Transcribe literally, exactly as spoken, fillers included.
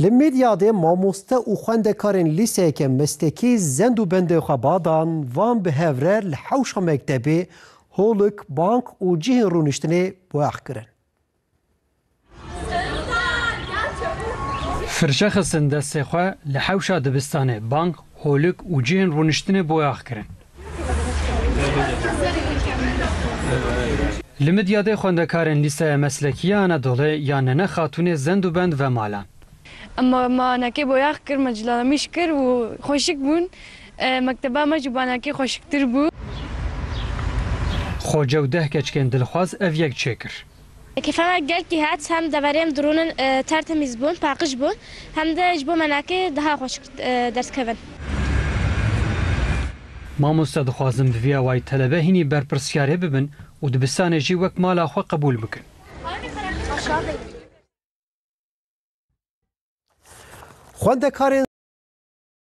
Li Midyadê mamoste û xwendekarên lîseyeke meslekî zend û bendê xwe badan, van bi hev re li hewşa mektebê, holik, bank û cihên rûniştinê boyax kirin. Firçe xistin destê xwe, li hewşa dibistanê bank, holik û cihên rûniştinê boyax kirin. Li Midyadê xwendekarên Lîseya Meslekî ya Anadolê ya Nene Xatûnê zend û bend ve malan. Em manakê boyax kir, me cilamîş kir û xweşik bûn. E, mekteba me jî banakê xweşiktir bû. Xoce û deh keçikên dilxwaz ev yek çêkir. Kêfa me gelkî hat, hem deverê em dirûnin, e, tertemiz bûn, paqij bûn, hem de ji bo menakê daha xweşik, e, ders kevin. Mamoste dixwazin bi vî awayî telebe hînî berpirsyarê bibin û dibistanê jî wek mala xwe qebûl bikin. Xwendekarên